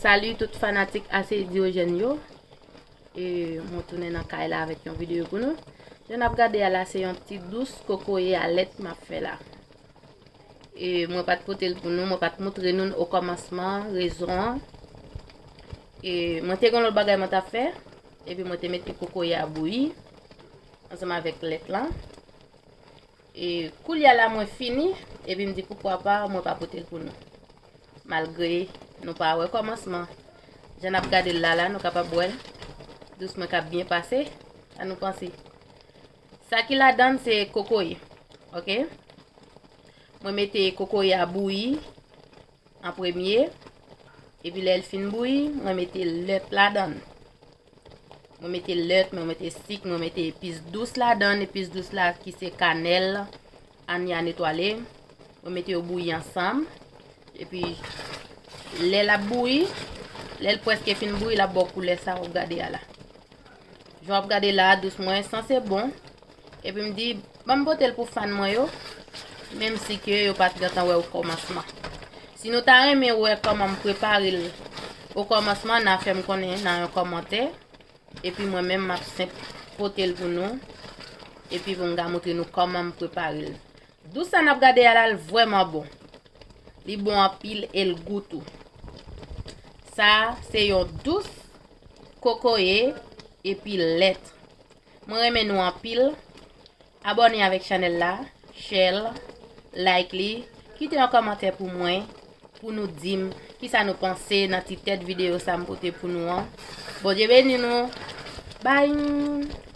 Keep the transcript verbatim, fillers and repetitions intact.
Salut tout fanatik Asedyojèn yo. E mwen tounen nan kay la avèk yon videyo pou nou. Jan n ap gade a la, se yon ti dous kokoye a lèt m ap fè la. E mwen pa t pote l pou nou, mwen pa t moutre nou okòmansman rezon an. E mwen te gen lòt bagay mwen t ap fè, epi mwen te mete kokoye a bouyi ansanm avèk lèt lan. E koulye a la mwen fini, epi m di poukwa pa mwen pa pote l pou nou. Malgre nou pa wè kòmansman. Jan n ap gade l la la, nou kapab wè l. Dous mwen k ap byen pase. Sa nou panse? Sa ki ladan l se kokoye. Oke? Mwen mete kokoye a bouyi an premye. Epi lè l fin bouyi, mwen mete lèt ladan l. Mwen mete lèt, mwen mete sik, mwen mete epis dous ladan l, epis dous la ki se kanèl, anya, etwale. Mwen mete yo bouyi ansanm. Epi lè l ap bouyi, lè l prèske fin bouyi, l ap ba w koulè sa w ap gade a la. Jan w ap gade la a, dous mwen sanse bon. Epi m di, ban m pote l pou fan mwen yo, menm si ke yo pa t gentan wè okòmansman. Si nou ta renmen wè kòman m prepare l okòmansman, n a fè m konnen nan yon kòmantè. Epi mwen menm, m ap senp pote l pou nou. Epi pou m ka montre nou kòman m prepare l. Dous sa n ap gade a la, l vrèman bon. Li bon anpil e l gou tou. Sa se yon dous kokoye epi lèt. Mwen renmen nou anpil. Abòne avèk chanèl la, share, like li, kite yon kòmantè pou mwen, pou nou di m kisa nou panse nan ti tèt videyo sa m pote pou nou an. Bondye beni nou. Bye.